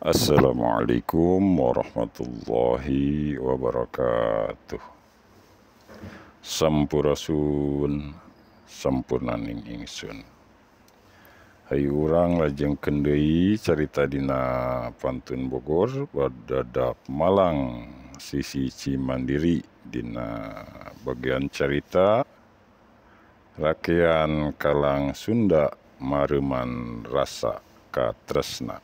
Assalamualaikum warahmatullahi wabarakatuh. Sampurasun, sampurnaning ingsun. Hayu urang lajengkeun deui carita dina Pantun Bogor Badadak Malang sisi Cimandiri dina bagian carita Rakean Kalang Sunda Mareuman Rasa Katresna.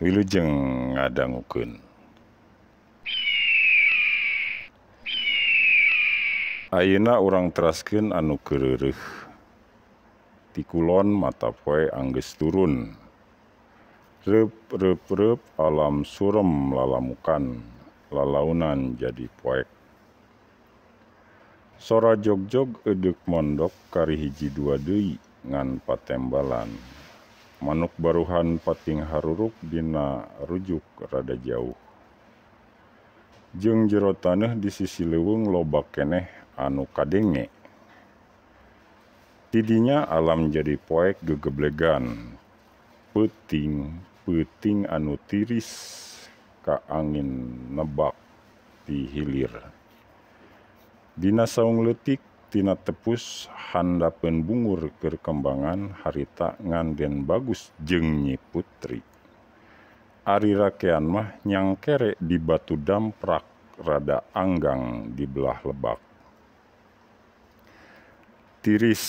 Wilujeng ngadangukeun. Ayeuna urang teraskeun anu keureuh. Ti kulon mata poe anggeus turun. Reup reup reup alam surem lalamukan, lalaunan jadi poek. Sora jog-jog edeuk mondok kari hiji dua deui ngan patembalan. Manuk baruhan pating haruruk dina rujuk rada jauh. Jeung jero taneuh di sisi leuweung loba keneh anu kadenge. Tidinya alam jadi poek gegeblegan. Peuting peuting anu tiris ka angin nebak ti hilir. Dina saung leutik tina tepus handapeun bungur keur kembangan harita nganden bagus jeung Nyi Putri. Ari rakean mah nyangkere di batu damprak rada anggang di belah lebak. Tiris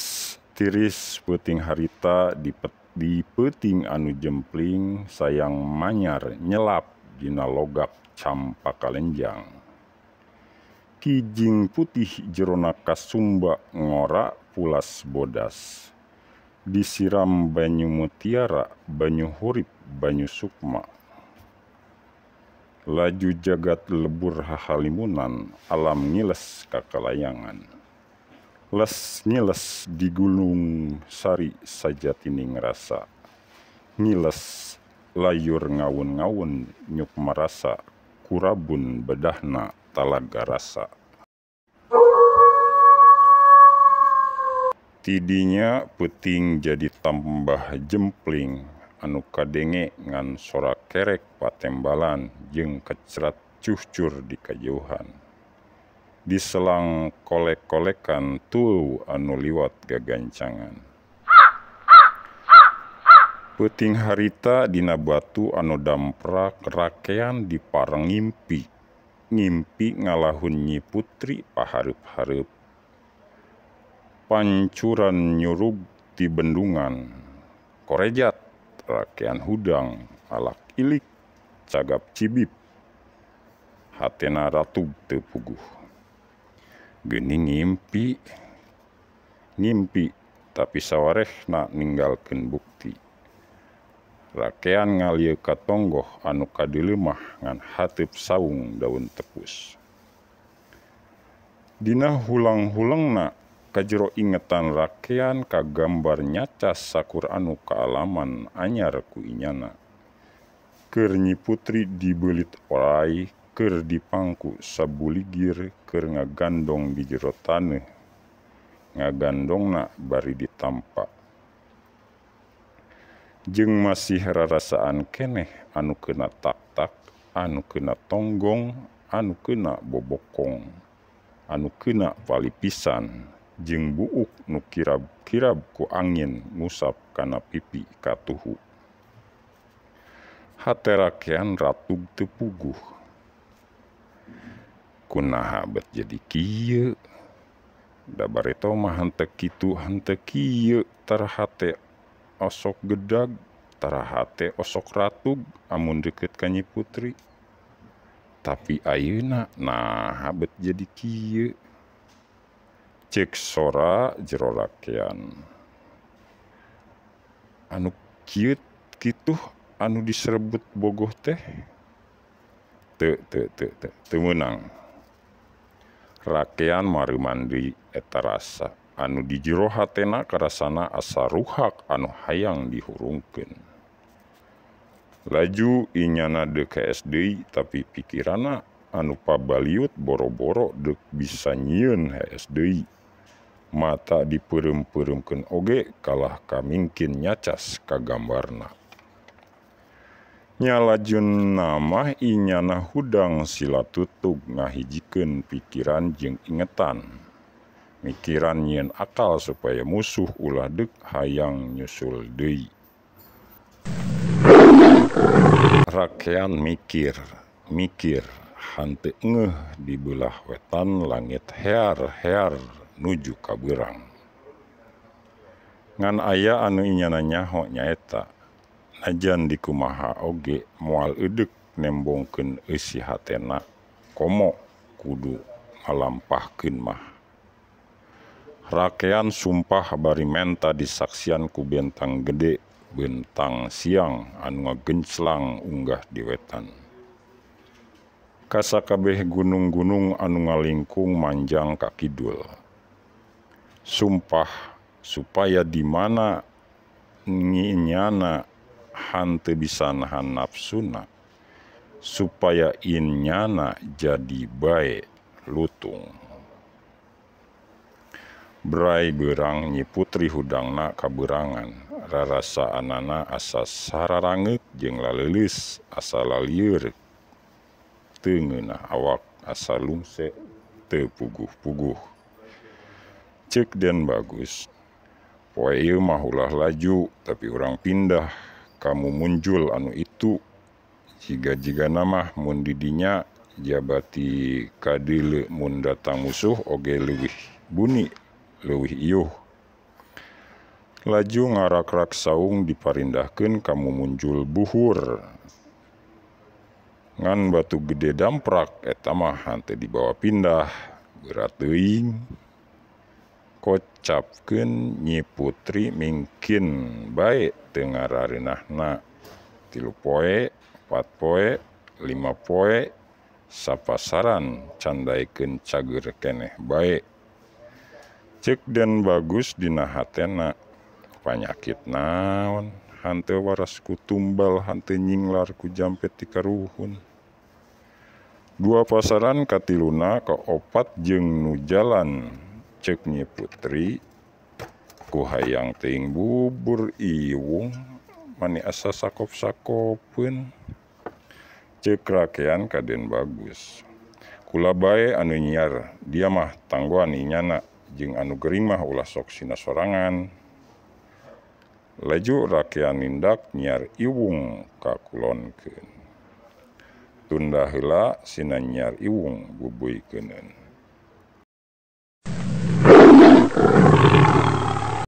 tiris peuting harita di peuting anu jempling sayang manyar nyelap dina logak campakalenjang. Kijing putih jerona kasumba ngora pulas bodas. Disiram banyu mutiara, banyu hurip, banyu sukma. Laju jagat lebur hahalimunan, alam ngiles kakalayangan. Les ngiles di gunung sari sajatining rasa. Ngiles layur ngawun-ngawun nyuk marasa, kurabun bedahna talaga rasa. Tidinya peuting jadi tambah jempling anu kadenge ngan sora kerek patembalan jeung kecrat cuhcur di kajauhan. Diselang kolek-kolekan tueuw anu liwat gagancangan. Peuting harita dina batu anu damprak rakean dipareng ngimpi. Ngimpi ngalahun Nyi Putri pahareup-hareup. Pancuran nyurug ti bendungan. Korejat rakean hudang alak ilik cagap cibip. Hatena ratug teu puguh. Geuning ngimpi. Ngimpi tapi sawarehna ninggalkeun bukti. Rakean ngalieu ka tonggoh anu kadeuleumah ngan hateup saung daun tepus. Dina hulang-hulengna kajero ingetan rakean kagambar nyacas sakur anu kaalaman anyar ku inyana. Keur Nyi Putri dibeulit oray, keur dipangku sabuligir, keur ngagandong di jero taneuh. Ngagandongna bari ditampa. Jeung masih rarasaan keneh anu keuna tak-tak, anu keuna tonggong, anu keuna bobokong, anu keuna palipisan, jeung buuk nu kirab-kirab ku angin ngusap kana pipi katuhu. Hate rakean ratug teu puguh. Kunaha bet jadi kieu? Da bareto mah henteu kitu henteu kieu, tara hate osok gedag, tara hate osok ratug amun deukeut ka Nyi Putri. Tapi ayeuna naha bet jadi kieu? Ceuk sora jero rakean. Anu kieu kituh anu diserebut bogoh teh? Teu teu teu teu teu meunang. Rakean mareuman deui eta rasa. Anu di jero hatena karasana asa ruhak anu hayang dihurungkeun. Laju inyana deuk hees deui tapi pikiranna anu pabaliut boro-boro deuk bisa nyieun hees deui. Mata dipeureum-peureumkeun oge kalah kamingkin nyacas kagambarna. Nya lajuna mah inyana hudang sila tutug ngahijikeun pikiran jeung ingetan. Mikiran nyieun akal supaya musuh ulah deuk hayang nyusul deui. Rakean mikir, mikir hanteu ngeuh di beulah wetan langit hear-hear nuju ka beurang. Ngan aya anu inyana nyaho nyaeta najan dikumaha oge moal eudek nembongkeun eusi hatena komo kudu ngalampahkeun mah. Rakean sumpah bari menta disaksian ku bentang gede bentang siang anu ngagenclang unggah di wetan. Kasakabeh gunung-gunung anu ngalingkung manjang ka kidul. Sumpah supaya di mana inyana hanteu bisa nahan nafsuna, supaya inyana jadi bae lutung. Bray beurang Nyi Putri hudangna kabeurangan, rarasaanana asa sararangeuk jeung laleuleus asa lalieur teu ngeunah awak asa lungse teu puguh-puguh. Ceuk Den Bagus, poe ieu mah ulah laju tapi urang pindah ka mumunjul anu itu. Jiga-jigana mah mun di dinya jabati kadeuleu mun datang musuh oge leuwih buni leuwih iuh. Laju ngarakrak saung diparindahkeun ka mumunjul buhur. Ngan batu gede damprak eta mah hanteu dibawa pindah, berat teuing. Kocapkeun Nyi Putri mingkin bae teu ngarareunahna. 3 poe, 4 poe, 5 poe, sapasaran candaekeun cager keneh bae. Ceuk Den Bagus dina hatena, panyakit naon hanteu waras ku tumbal hanteu nyinglar ku jampe ti karuhun. 2 pasaran katiluna kaopat jeung nu jalan. Ceuk Nyi Putri, ku hayang teuing bubur iwung mani asa sakop-sakopeun. Ceuk rakean ka Den Bagus, kula bae anu nyiar dia mah tanggoan inyana jeung anu gering mah ulah sok sina sorangan. Laju rakean nindak nyiar iwung ka kulonkeun. Tunda heula sina nyiar iwung bubuykeuneun.